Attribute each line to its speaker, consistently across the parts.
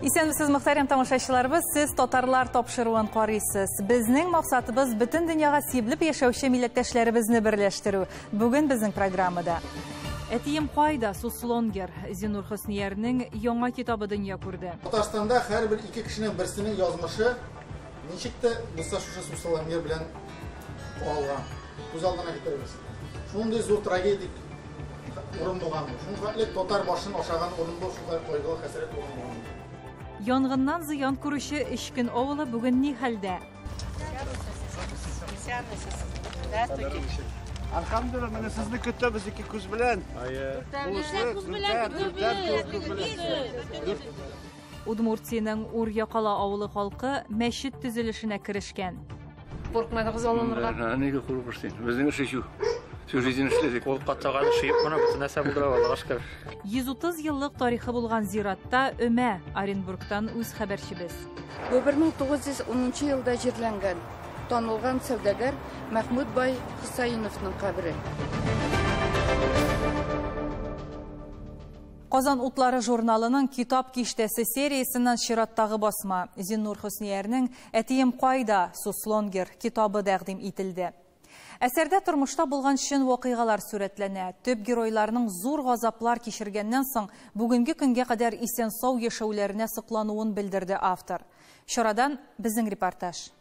Speaker 1: Исәнмесез, мөхтәрәм тамашачыларыбыз, сез татарлар тапшыруын карыйсыз. Безнең максатыбыз бөтен дөньяга сибелеп яшәүче милләттәшләребезне берләштерү. Бүген безнең программада Әтием кайда? Суслонгер. Зиннур Хөсниярнең яңа китабы дөнья күрде.
Speaker 2: Татарстанда һәрбер ике кешенең берсенең язмышы ничек тә булса шушы Суслонгер белән кагылган. Күз алдына китерегез. Шундый зур трагедик урын булган бу. Шундый татар башын ашаган урын бу, шундый кайгылы хәсрәт урын булган.
Speaker 1: Янгыннан зыян күрүче Эчкен авылы бүген ни хәлдә?
Speaker 3: Альхамдулилла, менә сезне көтәбез ике күз белән.
Speaker 1: Удмуртиянең Ур-Якала авылы халкы мәчет төзелешенә керешкән.
Speaker 4: Куркмадыгыз алынырга?
Speaker 5: Нигә куркырсың? Безнең эш шу. Всю жизнь эшләдек.
Speaker 6: Ул катаган шиеп моны бөтен нәрсә булдыра, Аллага шөкер.
Speaker 1: 130 еллык тарихы булган зиратта өмә. Оренбургтан үз хәбәрчебез.
Speaker 7: Бу 1910 елда җирләнгән танылган сәүдәгәр Мәхмүт бай Хусаиновның кабере.
Speaker 1: Казан утлары журналының Китап киштәсе сериясеннән чираттагы басма. Зиннур Хөсниярнең Әтием кайда? Суслонгер китабы тәкъдим ителде. Әсәрдә тормышта булган чын вакыйгалар сурәтләнә. Төп геройларның зур газаплар кичергәннән соң бүгенге көнгә кадәр исән-сау яшәүләренә соклануын белдерде автор. Чарадан безнең репортаж.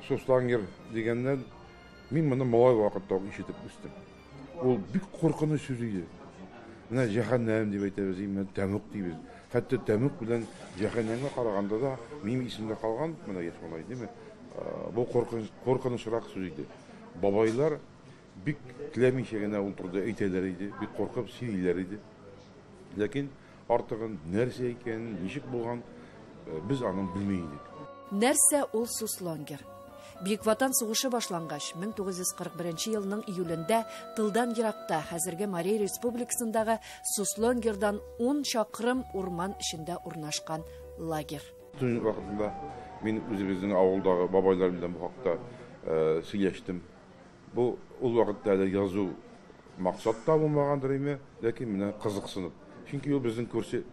Speaker 8: Суслонгер дигәннән мин моны малай вакытта ук ишетеп үстем. Ул бик куркыныч сүз иде. Менә җәһәннәм дип әйтәбез, менә тәмуг дибез. Хәтта тәмуг белән җәһәннәмгә караганда да минем исемдә калган, менә яшь малай, димме? Бу куркынычрак сүз иде. Бабайлар бик теләмичә генә ул турыда әйтәләр иде, бик куркып сөйлиләр иде. Ләкин артыгын нәрсә икәнен, ничек булган, без аны белми идек.
Speaker 9: Нәрсә ул Суслонгер? Бөек Ватан сугышы башлангач, 1941 елның июлендә тылдан еракта, хәзерге Марий Республикасындагы Суслонгердан 10 чакрым урман эчендә урнашкан лагерь.
Speaker 8: Төн вакытында мин үзебезнең авылдагы бабайлар белән бу хакта сөйләштем. Бу ул вакытта әле язу максат та булмагандыр име, ләкин менә кызыксынып. Чөнки ул безнең күрше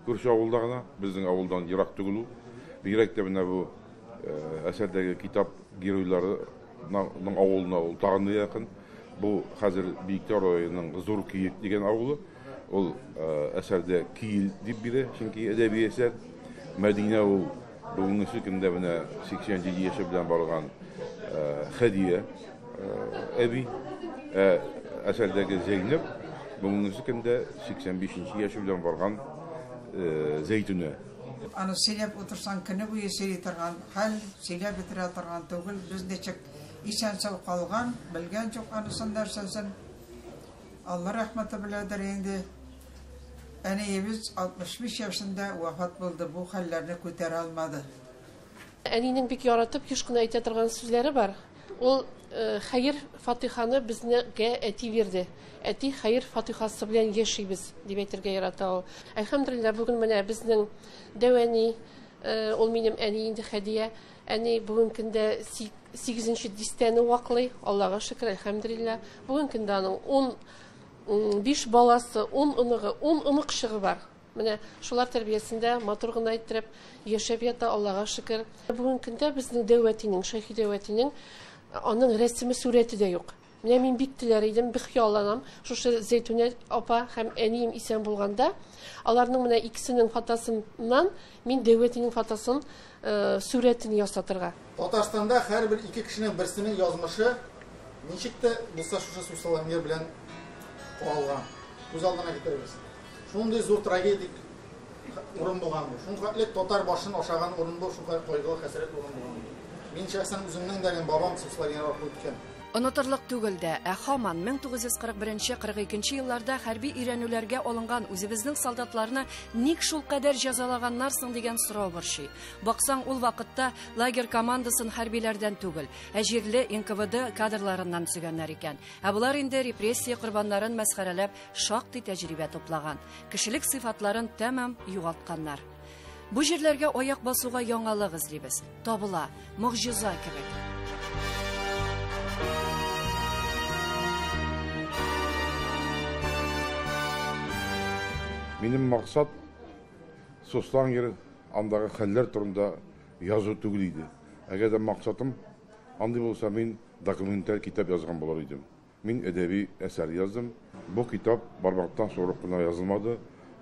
Speaker 8: авылда гына, безнең авылдан ерак түгел ул. Бигрәк тә менә бу әсәрдәге китап геройларының авылына ул тагын да якын. Бу хәзер Биектау районының Зур Киек дигән авылы. Ул әсәрдә Киел дип бирә, чөнки әдәби әсәр. Мәдинә ул бүгенге көндә менә 87 яше белән барган Хәдия әби. Әсәрдәге Зәйнәп бүгенге көндә 85 яше белән барган Зәйтүнә.
Speaker 10: Аны сөйләп утырсаң, көне буе сөйли торган хәл, сөйләп бетерә торган түгел. Без ничек исән-сау калган, белгән юк анысын нәрсәсен. Алла рәхмәте беләдер инде. Әниебез 65 яшендә вафат булды, бу хәлләрне күтәрә алмады.
Speaker 4: Әнинең бик яратып еш кына әйтә торган сүзләре бар. Ул хәер фатиханы безгә әти бирде. Әти хәер фатихасы белән яшибез дип әйтергә ярата ул. Әлхәмдүлилләһ, бүген менә безнең дәү әни, ул минем әни инде Хәдия. Әни бүген көндә 8нче дистәне ваклый, Аллага шөкер, әлхәмдүлилләһ. Бүген көндә аның 15 баласы, 10 оныгы, 10 оныкчыгы бар. Менә шулар тәрбиясендә матур гына иттереп яшәп ята, Аллага шөкер. Бүген көндә безнең дәү әтинең, Шәйхи дәү әтинең аның рәсеме, сурәте дә юк. Менә мин бик теләр идем, бик хыялланам. Шушы Зәйтүнә апа һәм әнием исән булганда, аларның менә икесенең фотосыннан мин дәү әтинең фотосын, сурәтен ясатырга.
Speaker 2: Татарстанда һәрбер ике кешенең берсенең язмышы ничек тә булса шушы Суслонгер белән кагылган. Күз алдына китерегез. Шундый зур трагедик урын булган бу. Шундый татар башын ашаган урын бу, шундый кайгылы хәсрәт урын булган бу. Мин шәхсән үземнең дә бабам Суслонгер аркылы үткән.
Speaker 9: Онытырлык түгел дә, ә һаман 1941-42 елларда хәрби өйрәнүләргә алынган үзебезнең солдатларны ник шул кадәр җәзалаганнар соң дигән сорау борчый. Баксаң, ул вакытта лагерь командасын хәрбиләрдән түгел, ә җирле НКВД кадрларыннан төзегәннәр икән. Ә булар инде репрессия корбаннарын мәсхәрәләп шактый тәҗрибә туплаган. Кешелек сыйфатларын тәмам югалтканнар. Бу җирләргә аяк басуга яңалык эзлибез. Табыла, могҗиза кебек.
Speaker 8: Минем максат Суслонгер андагы хәлләр турында язу түгел иде. Әгәр дә максатым андый булса, мин документаль китап язган булыр идем. Мин әдәби әсәр яздым. Бу китап бармактан суырып кына язылмады.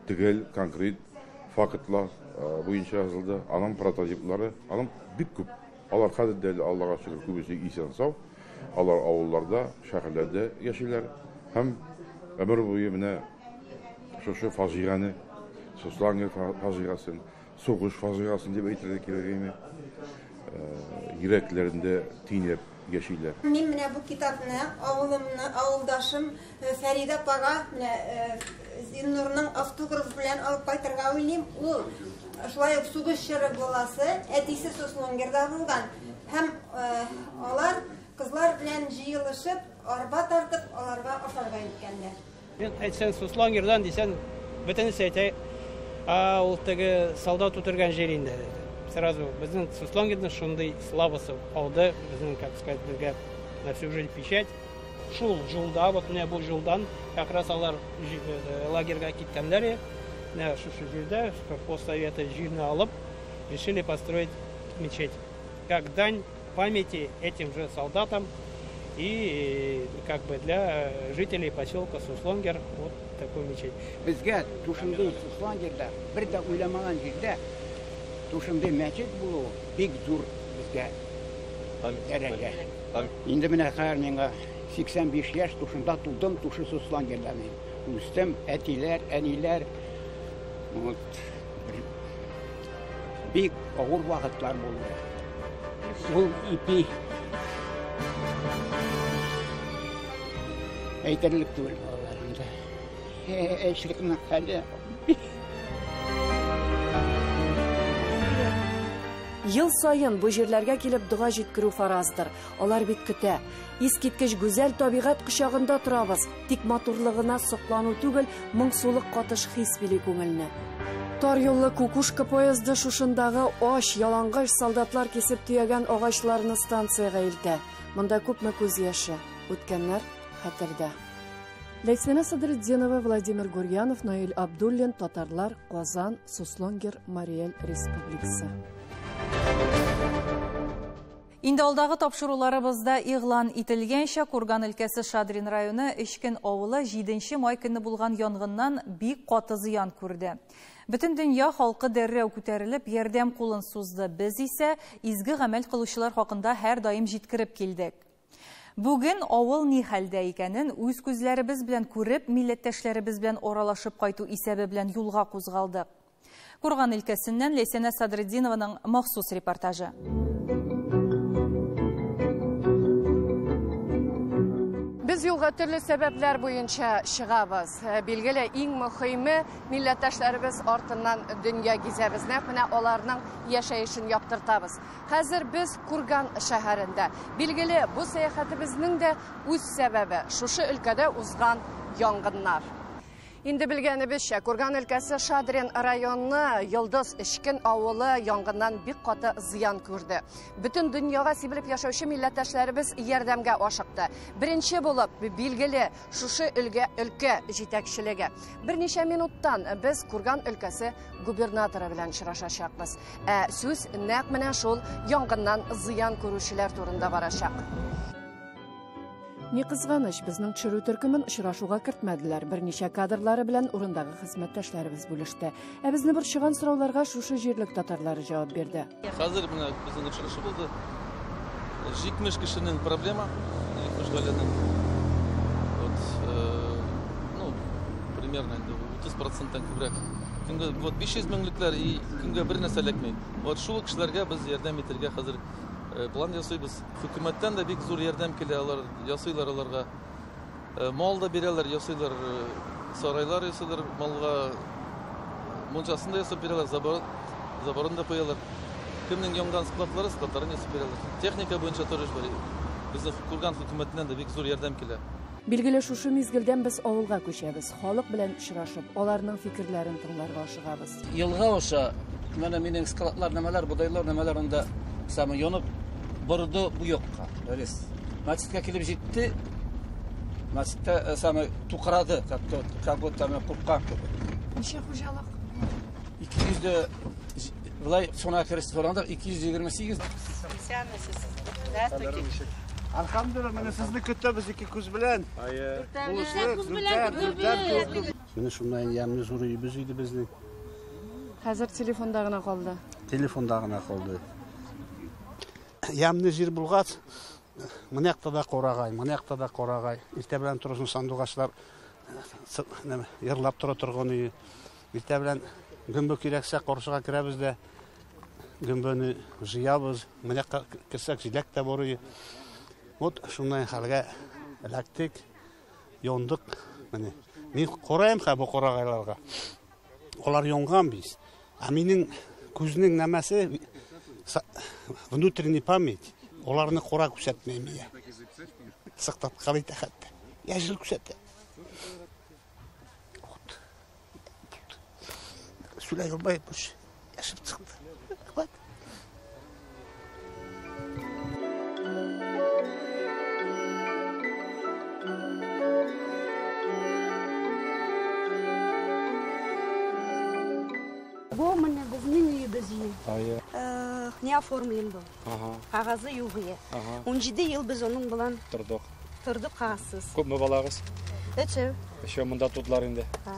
Speaker 8: Төгәл, конкрет фактлар буенча язылды. Аның прототиплары, аның бик күп. Алар хәзер дә Аллага шөкер күбесе исән сау. Алар авылларда, шәһәрләрдә яшиләр һәм гомер буе менә шушы фаҗигане, Суслонгер фаҗигасын, сугыш фаҗигасын дип әйтергә кирәк име, йөрәкләрендә төйнәп яшиләр.
Speaker 11: Мин менә бу китапны авылымны, авылдашым Фәридә апага менә Зиннурның автографы белән алып кайтырга уйлыйм. Ул шулай ук сугыш чоры баласы, әтисе Суслонгерда булган. Һәм алар кызлар белән җыелышып, арба тартып, аларга ашарга илткәннәр.
Speaker 12: Мин әйтсәң, Суслонгердан дисәң, бөтенесе әйтә, а ул теге солдат үтергән җир инде. Сразу безнең Суслонгерның шундый славасы калды, безнең, как сказать, безгә на всю жизнь печать. Шул юлда, вот менә бу юлдан как раз алар лагерьга киткәннәр. Менә шушы җирдә поссоветы җирне алып, решили построить мечеть. Как дань памяти этим же солдатам и как бы для жителей поселка Суслонгер вот такой мечеть.
Speaker 13: Безгә шушындый Суслонгерда бер дә уйламаган җирдә шушындый мәчет булуы бик зур безгә дәрәҗә. Инде менә хәзер миңа 85 яшь, шушында тудым, шушы Суслонгерда мин үстем, әтиләр, әниләр. Вот бик авыр вакытлар булды. Ул ипи әйтерлек түгел балалар инде. Эшлекнең хәле.
Speaker 9: Ел саен бу җирләргә килеп дога җиткерү фараздыр. Алар бит көтә. Искиткеч гүзәл табигать кочагында торабыз. Тик матурлыгына соклану түгел, моңсулык катыш хис били күңелне. Тар юллы кукушка поезды шушындагы ач, ялангач солдатлар кисеп төягән агачларны станциягә илтә. Монда күпме күз яше, үткәннәр хәтердә. Ләйсәнә Садретдинова, Владимир Гурьянов, Наил Абдуллин, Татарлар, Казан, Суслонгер, Мариэль Республикасы.
Speaker 1: Инде алдагы тапшыруларыбызда игълан ителгәнчә, Курган өлкәсе Шадрин районы Эчкен авылы 7 май көне булган янгыннан бик каты зыян күрде. Бөтен дөнья халкы дәррәү күтәрелеп, ярдәм кулын сузды. Без исә изге гамәл кылучылар хакында һәр даим җиткереп килдек. Бүген авыл ни хәлдә икәнен үз күзләребез белән күреп, милләттәшләребез белән аралашып кайту исәбе белән юлга кузгалдык. Курган өлкәсеннән Ләйсәнә Садретдинованың махсус репортажы.
Speaker 9: Без юлга төрле сәбәпләр буенча чыгабыз. Билгеле, иң мөһиме милләттәшләребез артыннан дөнья гизәбез. Нәкъ менә аларның яшәешен яктыртабыз. Хәзер без Курган шәһәрендә. Билгеле, бу сәяхәтебезнең дә үз сәбәбе шушы өлкәдә узган янгыннар. Инде белгәнебезчә, Курган өлкәсе Шадрин районы Йолдыз Эчкен авылы янгыннан бик каты зыян күрде. Бөтен дөньяга сибелеп яшәүче милләттәшләребез ярдәмгә ашыкты. Беренче булып, билгеле, шушы өлкә җитәкчелеге. Берничә минуттан без Курган өлкәсе губернаторы белән очрашачакбыз. Ә сүз нәкъ менә шул янгыннан зыян күрүчеләр турында барачак. Ни кызганыч, безнең төшерү төркемен очрашуга кертмәделәр. Берничә кадрлары белән урындагы хезмәттәшләребез бүлеште. Ә безне борчыган сорауларга шушы җирлек татарлары җавап бирде.
Speaker 14: Хәзер менә безнең очрашу булды. 70 кешенең проблема, 70 гаиләнең. Вот, ну, примерно инде 30%-тан күбрәк. Кемгә вот 500 меңлекләр и кемгә бер нәрсә эләкми. Вот шул кешеләргә без ярдәм итәргә хәзер план ясыйбыз. Хөкүмәттән дә бик зур ярдәм килә, алар ясыйлар аларга. Мал да бирәләр, ясыйлар, сарайлар ясыйлар, малга мунчасын да ясап бирәләр, заборын да куялар. Кемнең янган складлары, складларын ясап бирәләр. Техника буенча тоже бар. Безнең Курган хөкүмәтеннән дә бик зур ярдәм килә.
Speaker 9: Билгеле, шушы мизгелдән без авылга күчәбез. Халык белән очрашып, аларның фикерләрен тыңларга ашыгабыз.
Speaker 15: Елга аша Менә минем складлар нәмәләр, бодайлар нәмәләр анда самы янып борды бу якка. Дөрес. Мәчеткә килеп җитте. Мәчеттә самы тукрады, как будто мен курккан кебек.
Speaker 16: Ничә хуҗалык?
Speaker 15: 200 дә былай сона кереш сораганда 228.
Speaker 16: Исәнмесез. Здравствуйте.
Speaker 3: Альхамдулилла, менә сезне көтәбез ике күз белән.
Speaker 16: Күз белән көтәбез.
Speaker 17: Менә шундай ямьле зур өебез иде безнең.
Speaker 9: Хәзер телефонда гына калды.
Speaker 17: Телефонда гына калды. Ямьле җир булгач, моны якта да карагай, моны якта да карагай. Иртә белән торасың, сандугачлар йырлап тора торган өе. Иртә белән гөмбә кирәксә, каршыга керәбез дә гөмбәне җыябыз. Моны якка керсәк, җиләк тә бар өе. Вот шундай хәлгә эләктек, яндык. Менә мин карыйм хә бу карагайларга. Алар янган бит. Ә минем күзнең нәмәсе внутренний память. Аларны кара күрсәтмәйм я. Сыктап карый та хәтта. Яшел күрсәтә. Вот. Сүләй алмай буш. Яшел чыкты. Рәхмәт.
Speaker 18: Бу менә безнең өебез иде.
Speaker 19: Ае.
Speaker 18: Не оформлен был.
Speaker 19: Ага.
Speaker 18: Кагазы юк иде.
Speaker 19: Ага.
Speaker 18: 17 ел без аның белән
Speaker 19: тордык.
Speaker 18: Тордык кагазсыз.
Speaker 19: Күпме балагыз?
Speaker 18: Өчәү.
Speaker 19: Өчәү монда тудылар инде.
Speaker 18: Ха.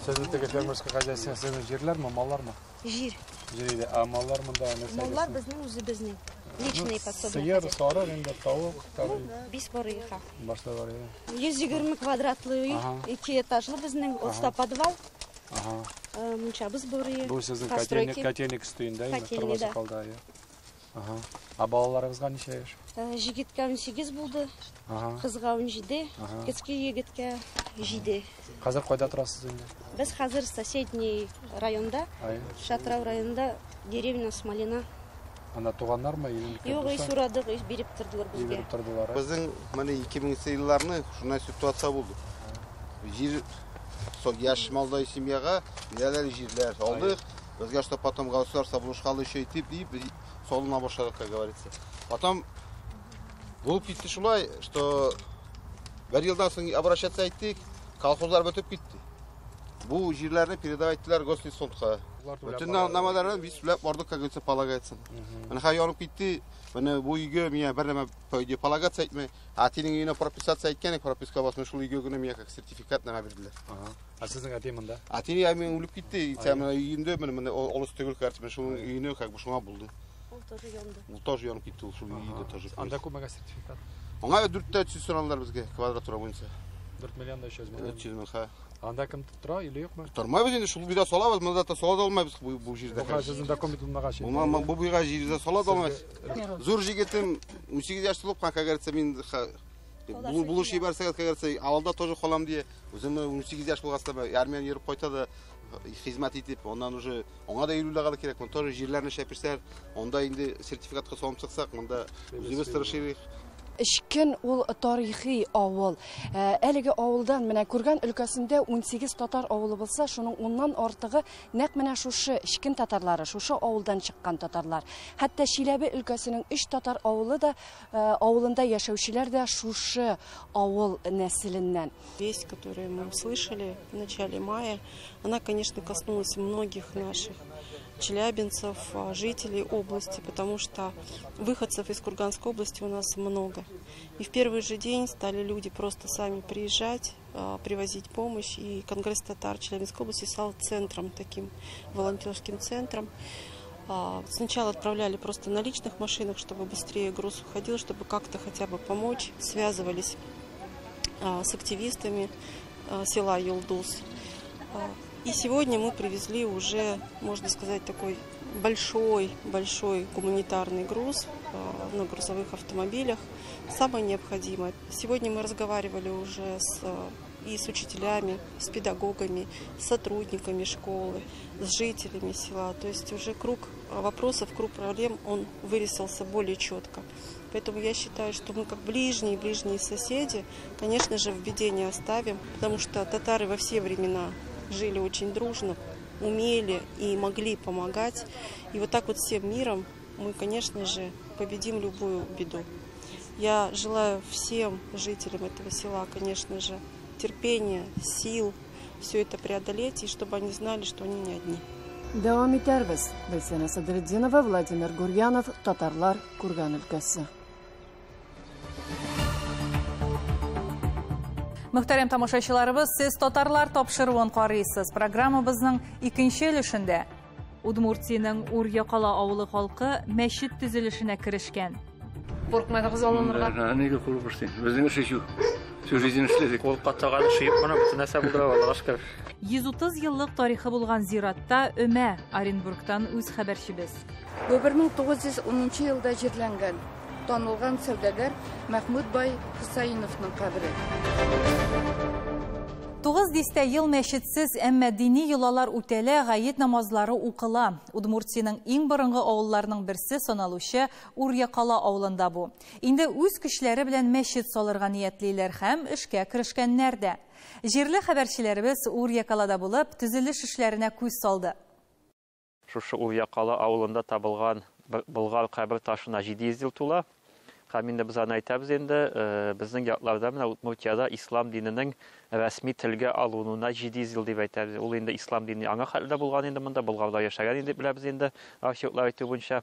Speaker 19: Сезнең теге фермерский хозяйство сезнең җирләрме, маллармы?
Speaker 18: Җир.
Speaker 19: Җир иде. Ә маллар монда нәрсә?
Speaker 18: Маллар безнең үзебезнең. Личный подсобный
Speaker 19: Сыер,
Speaker 18: хозяйство.
Speaker 19: сарык инде, тавык, тавык.
Speaker 18: Биш бар иде.
Speaker 19: Башта бар иде.
Speaker 18: 120 квадратлы өй,
Speaker 19: Ага.
Speaker 18: ике этажлы безнең,
Speaker 19: Ага.
Speaker 18: оста подвал.
Speaker 19: Ага.
Speaker 18: Мунчабыз бар иде.
Speaker 19: Бу сезнең
Speaker 18: Постройки.
Speaker 19: котельник өстендә инде,
Speaker 18: Котельный,
Speaker 19: торбасы
Speaker 18: да.
Speaker 19: калды, әйе. Ага. Ә балаларыгызга ничә яшь?
Speaker 18: Җегеткә 18 булды.
Speaker 19: Ага.
Speaker 18: Кызга 17,
Speaker 19: Ага.
Speaker 18: кечке егеткә 7.
Speaker 19: Хәзер кайда торасыз инде?
Speaker 18: Без хәзер соседний районда,
Speaker 19: Әйе.
Speaker 18: Шатрау районында, деревня Смолина.
Speaker 19: Анда туганнармы или
Speaker 18: Юк, өй сорадык, өй биреп тордылар
Speaker 19: Өй
Speaker 18: безгә.
Speaker 19: биреп тордылар.
Speaker 20: Безнең менә 2000 елларны шундай ситуация булды. Җир яшь малдай семьяга бирәләр җирләр. Алдык. Безгә что потом государство булышкалы еще итеп дип салына башладык, как говорится. Потом булып китте шулай, что бер елдан соң обращаться иттек, колхозлар бетеп китте. Бу җирләрне передавать иттеләр Гослесфондка. Бөтен намаларны без түләп бардык, как говорится, полагается. Менә хәзер янып китте. Менә бу өйгә миңа бер нәмә по идее полагаться итми. Әтинең өенә прописаться иткән, прописка басмый, шул өйгә генә миңа как сертификат нәмә бирделәр.
Speaker 19: Ага. Ә сезнең әти монда?
Speaker 20: Әти мин үлеп китте. Менә өендә менә олыс түгел, короче, менә шуның өенә как бы шуңа булды.
Speaker 18: Ул тоже янды.
Speaker 20: Ул тоже янып китте, ул шул өйдә тоже.
Speaker 19: Анда күпмегә сертификат?
Speaker 20: Аңа 4 300 сорадылар безгә квадратура буенча.
Speaker 19: 4 миллион да 300 мең.
Speaker 20: 300 мең, ха.
Speaker 19: Анда кем тора или юкмы?
Speaker 20: Тормайбыз инде, шул буйда салабыз, монда да сала да алмайбыз бу җирдә.
Speaker 19: Бу сезнең документ булмагач.
Speaker 20: Бу буйга җирдә сала да алмайбыз. Зур җегетем 18 яшь тулып, как говорится, мин булыш җибәрсәгез, как говорится, авылда тоже калам дие. Үзем 18 яшь булгач та армияне йөреп кайта да хезмәт итеп, аннан уже аңа да йөрүләр кирәк. Монда тоже җирләрне шәпирсәр, анда инде сертификатка салып чыксак, монда үзебез тырышыйк.
Speaker 9: Эчкен ул тарихи авыл. Әлеге авылдан менә Курган өлкәсендә 18 татар авылы булса, шуның уннан артыгы нәкъ менә шушы Эчкен татарлары, шушы авылдан чыккан татарлар. Хәтта Чиләбе өлкәсенең 3 татар авылы да, авылында яшәүчеләр дә шушы авыл нәселеннән.
Speaker 21: Весть, которую мы услышали в начале мая, она, конечно, коснулась многих наших челябинцев, жителей области, потому что выходцев из Курганской области у нас много. И в первый же день стали люди просто сами приезжать, привозить помощь. И Конгресс татар Челябинской области стал центром, таким волонтерским центром. Сначала отправляли просто на личных машинах, чтобы быстрее груз уходил, чтобы как-то хотя бы помочь. Связывались с активистами села Юлдуз. И сегодня мы привезли уже, можно сказать, такой большой-большой гуманитарный груз на грузовых автомобилях. Самое необходимое. Сегодня мы разговаривали уже и с учителями, с педагогами, с сотрудниками школы, с жителями села. То есть уже круг вопросов, круг проблем, он вырисовался более четко. Поэтому я считаю, что мы как ближние соседи, конечно же, в беде не оставим, потому что татары во все времена жили очень дружно. умели и могли помогать. И вот так вот всем миром мы, конечно же, победим любую беду. Я желаю всем жителям этого села, конечно же, терпения, сил все это преодолеть, и чтобы они знали, что они не одни.
Speaker 5: Дәвам итәрбез. Гөлсәнә Садретдинова, Владимир Гурьянов, Татарлар, Курган өлкәсе.
Speaker 1: Мөхтәрәм тамашачыларыбыз, сез Татарлар тапшыруын карыйсыз. Программабызның икенче өлешендә Удмуртиянең Урьякала авылы халкы мәчет төзелешенә керешкән.
Speaker 16: Куркмадыгыз алынырга?
Speaker 22: Нигә куркырсың? Безнең эш ич Всю жизнь эшләдек.
Speaker 6: Кул катаган шиеп моны бөтен нәрсә булдыра, Аллага шөкер.
Speaker 1: 130 еллык тарихы булган зиратта өмә. Оренбургтан үз хәбәрчебез.
Speaker 7: Бу 1910 елда җирләнгән танылган сәүдәгәр Мәхмүт бай Хусаиновның кабере.
Speaker 1: 9 дистә ел мәчетсез, әмма дини йолалар үтәлә, гает намазлары укыла. Удмуртиянең иң борынгы авылларының берсе саналучы Урьякала авылында бу. Инде үз көчләре белән мәчет салырга ниятлиләр һәм эшкә керешкәннәр дә. Җирле хәбәрчеләребез Урьякалада булып, төзелеш эшләренә күз салды.
Speaker 6: Шушы Урьякала авылында табылган Болгар кабер ташына 700 ел тула. Һәм инде без аны әйтәбез инде, безнең якларда менә Удмуртиядә ислам диненең рәсми телгә алынуына 700 ел дип әйтәбез. Ул инде ислам дине аңа хәтле булган инде монда, Болгарда яшәгән инде беләбез инде археологлар әйтү буенча.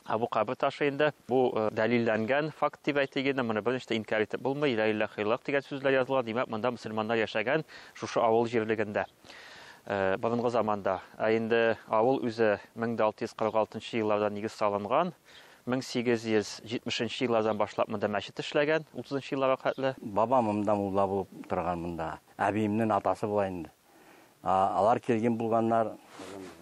Speaker 6: Ә бу кабер ташы инде бу дәлилләнгән факт дип әйтик инде, моны берничә инкяр итеп булмый. Ла илаһа иллаллаһ дигән сүзләр язылган, димәк, монда мөселманнар яшәгән шушы авыл җирлегендә. Борынгы заманда. Ә инде авыл үзе 1646 елларда нигез салынган. 1870 еллардан башлап монда мәчет эшләгән, 30 елларга хәтле.
Speaker 23: Бабам монда мулла булып торган монда. Әбиемнең атасы була инде. Алар килгән булганнар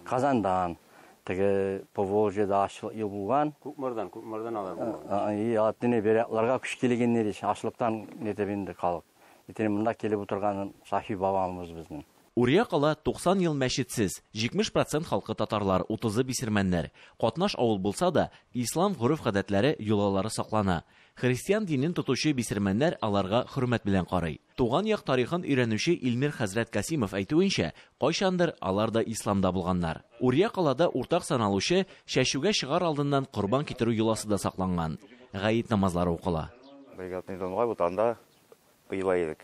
Speaker 23: Казандан. Теге Поволжьеда ачлык ел булган.
Speaker 22: Кукмардан, Кукмардан алар булган.
Speaker 23: И, атны берәкләргә күч килгәннәр ич, ачлыктан нетеп инде халык. Итен монда килеп утырган Сахи бабамыз безнең.
Speaker 24: Урьякала 90 ел мәчетсез, 70% халкы татарлар, 30-ы бисермәннәр. Катнаш авыл булса да, ислам гореф-гадәтләре, йолалары саклана. Христиан динен тотучы бисермәннәр аларга хөрмәт белән карый. Туган як тарихын өйрәнүче Илмир хәзрәт Касимов әйтүенчә, кайчандыр алар да исламда булганнар. Урьякалада уртак саналучы чәчүгә чыгар алдыннан корбан китерү йоласы да сакланган. Гает намазлары укыла.
Speaker 25: Бригадный донга бутанда ыйлай идек.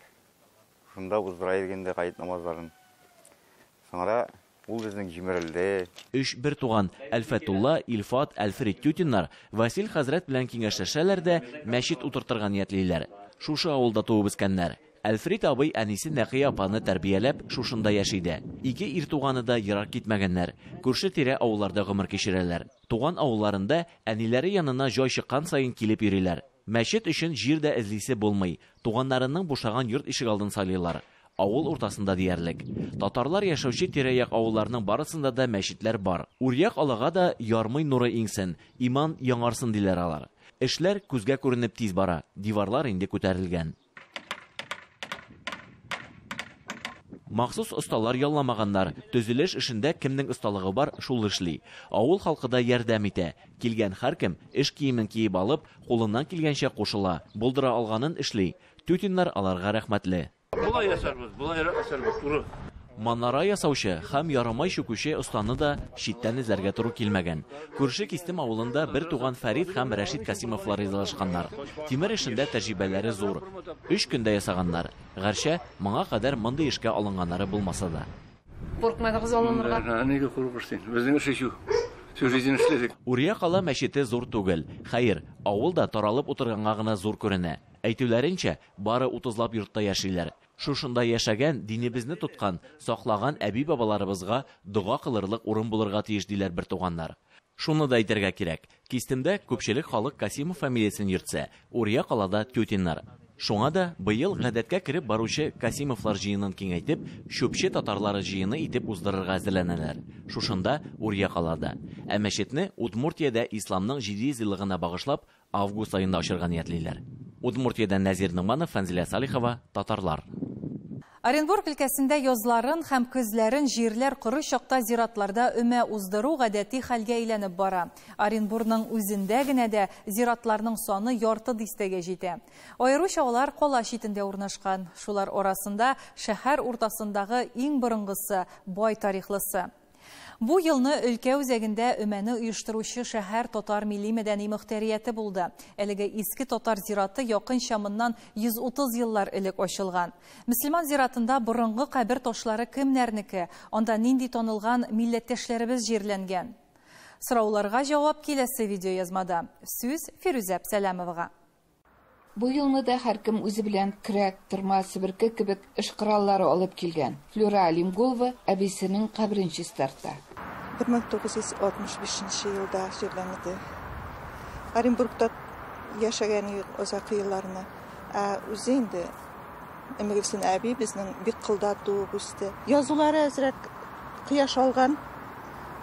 Speaker 25: Шунда уздыра идек инде гает намазларын. Соңра ул безнең җимерелде.
Speaker 24: Өч бер туган Әлфәтулла, Илфат, Әлфрид Тютиннар Васил хәзрәт белән киңәшләшәләр дә мәчет утыртырга ниятлиләр. Шушы авылда туып үскәннәр. Әлфрид абый әнисе Нәкыя апаны тәрбияләп шушында яши дә. Ике ир туганы да ерак китмәгәннәр. Күрше тирә авылларда гомер кичерәләр. Туган авылларында әниләре янына җай чыккан саен килеп йөриләр. Мәчет өчен җир дә эзлисе булмый. Туганнарының бушаган йорт ишегалдын сайлыйлар. Авыл уртасында диярлек. Татарлар яшәүче тирә-як авылларның барысында да мәчетләр бар. Урьякалага да ярмый нуры иңсен, иман яңарсын диләр алар. Эшләр күзгә күренеп тиз бара, диварлар инде күтәрелгән. Махсус осталар ялламаганнар. Төзелеш эшендә кемнең осталыгы бар, шул эшли. Авыл халкы да ярдәм итә. Килгән һәркем эш киемен киеп алып, кулыннан килгәнчә кушыла, булдыра алганын эшли. Тютиннар аларга рәхмәтле.
Speaker 22: Болай ясарбыз, болайрак ясарбыз, туры.
Speaker 24: Манара ясаучы һәм ярымай чүкүче останы да читтән эзләргә туры килмәгән. Күрше Кистем авылында бер туган Фәрид һәм Рәшид Касимовлар ризалашканнар. Тимер эшендә тәҗрибәләре зур. 3 көндә ясаганнар. Гәрчә моңа кадәр мондый эшкә алынганнары булмаса да.
Speaker 16: Куркмадыгыз алынырга?
Speaker 22: Нигә куркырсың? Безнең эш ич Всю жизнь эшләдек.
Speaker 24: Урьякала мәчете зур түгел. Хәер, авыл да таралып утырганга гына зур күренә. Әйтүләренчә, бары 30лап йортта яшиләр. Шушында яшәгән, динебезне тоткан, саклаган әби-бабаларыбызга дога кылырлык урын булырга тиеш диләр бер туганнар. Шуны да әйтергә кирәк. Кистемдә күпчелек халык Касимов фамилиясен йөртсә, Урьякалада Тютиннар. Шуңа да быел гадәткә кереп баручы Касимовлар җыенын киңәйтеп, Чүпче татарлары җыены итеп уздырырга әзерләнәләр. Шушында Урьякалада. Ә мәчетне Удмуртиядә исламның 700 еллыгына багышлап, август аенда ачырга ниятлиләр. Удмуртиядән Нәзир Нуманов, Фәнзилә Салихова, Татарлар.
Speaker 1: Оренбург өлкәсендә язларын һәм көзләрен җирләр коры чакта зиратларда өмә уздыру гадәти хәлгә әйләнеп бара. Оренбургның үзендә генә дә зиратларның саны ярты дистәгә җитә. Аеруча алар кала читендә урнашкан. Шулар арасында шәһәр уртасындагы иң борынгысы, бай тарихлысы. Бу елны өлкә үзәгендә өмәне оештыручы шәһәр татар милли-мәдәни мөхтәрияте булды. Әлеге иске татар зираты якынча моннан 130 еллар элек ачылган. Мөселман зиратында борынгы кабер ташлары кемнәрнеке? Анда нинди танылган милләттәшләребез җирләнгән? Сорауларга җавап киләсе видеоязмада. Сүз Фирүзә Әпсәләмовага.
Speaker 7: Бу елны да һәркем үзе белән көрәк, тырма, себерке кебек эш кораллары алып килгән. Флюра Алимгулова әбисенең каберен чистарта.
Speaker 2: 1965 елда җирләнде. Оренбургта яшәгән озак елларны. Ә үзе инде Өммегөлсем әби безнең Бикколда туып үсте. Язулары әзрәк кояш алган.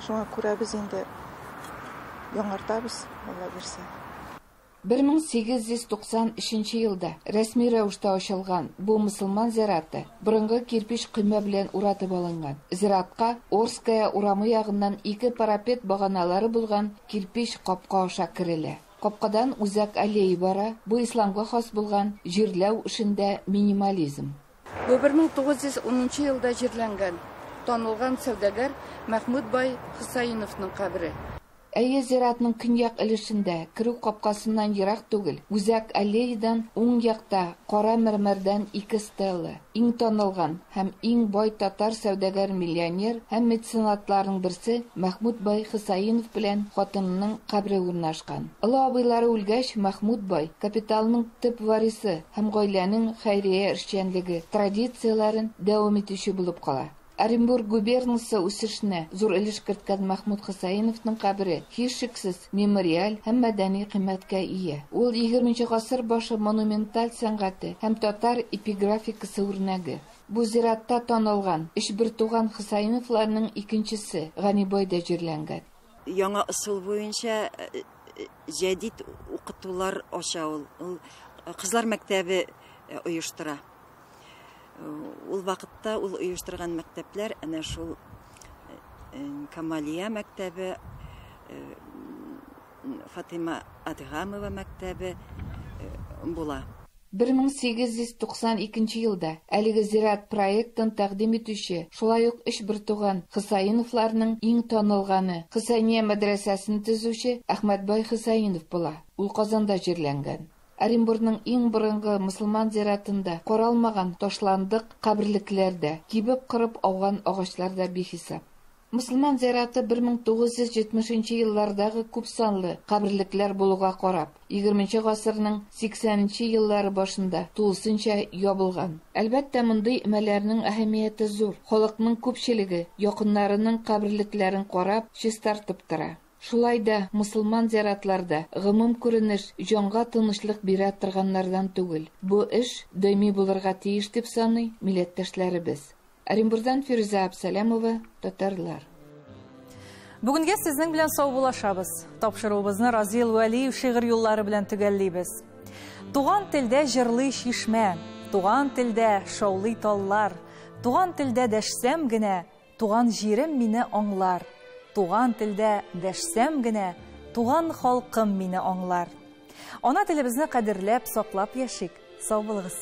Speaker 2: Шуңа күрә без инде яңартабыз, Алла бирсә.
Speaker 7: 1893 елда рәсми рәвештә ачылган бу мөселман зираты борынгы кирпеч койма белән уратып алынган. Зиратка Орская урамы ягыннан ике парапет баганалары булган кирпеч капка аша керелә. Капкадан үзәк аллея бара, бу исламга хас булган җирләү эшендә минимализм.
Speaker 4: Бу 1910 елда җирләнгән, танылган сәүдәгәр Мәхмүт бай Хөсәеновның кабере.
Speaker 7: Әйе, зиратның көньяк өлешендә, керү капкасыннан ерак түгел, үзәк аллеядан уң якта кара мәрмәрдән ике стела, иң танылган һәм иң бай татар сәүдәгәр-миллионер һәм меценатларының берсе Мәхмүт бай Хөсәенов белән хатынының кабере урнашкан. Олы абыйлары үлгәч, Мәхмүт бай капиталның төп варисы һәм гаиләнең хәйрия эшчәнлеге традицияләрен дәвам итүче булып кала. Оренбург губернасы үсешенә зур өлеш керткән Мәхмүт Хөсәеновның кабере һичшиксез мемориаль һәм мәдәни кыйммәткә ия. Ул 20 гасыр башы монументаль сәнгате һәм татар эпиграфикасы үрнәге. Бу зиратта танылган өч бертуган Хөсәеновларның икенчесе Гани бай да җирләнгән.
Speaker 8: Яңа ысул буенча җәдит укытулар ача ул. Ул кызлар мәктәбе оештыра. Ул вакытта ул оештырган мәктәпләр әнә шул Камалия мәктәбе, Фатыйма Адгамова мәктәбе була.
Speaker 7: 1892 елда әлеге зират проектын тәкъдим итүче, шулай ук өч бертуган Хөсәеновларның иң танылганы, Хөсәения мәдрәсәсен төзүче Әхмәтбай Хөсәенов була. Ул Казанда җирләнгән. Оренбургның иң борынгы мөселман зиратында каралмаган ташландык каберлекләрдә, кибеп кырып ауган агачлар да бихисап. Мөселман зираты 1970 еллардагы күп санлы каберлекләр булуга карап, 20 гасырның 80 еллары башында тулысынча ябылган. Әлбәттә, мондый өмәләрнең әһәмияте зур. Халыкның күпчелеге якыннарының каберлекләрен карап, чистартып тора. Шулай да мөселман зиратларда гомум күренеш җанга тынычлык бирә торганнардан түгел. Бу эш даими булырга тиеш дип саный милләттәшләребез. Оренбургдан Фирүзә Абсалямова, Татарлар.
Speaker 1: Бүгенгә сезнең белән саубуллашабыз. Тапшыруыбызны Разил Вәлиев шигырь юллары белән төгәллибез. Туган телдә җырлый чишмә, туган телдә шаулый таллар, туган телдә дәшсәм генә, туган җирем мине аңлар. Туган телдә дәшсәм генә, туган халкым мине аңлар. Ана телебезне кадерләп, саклап яшик. Сау булыгыз.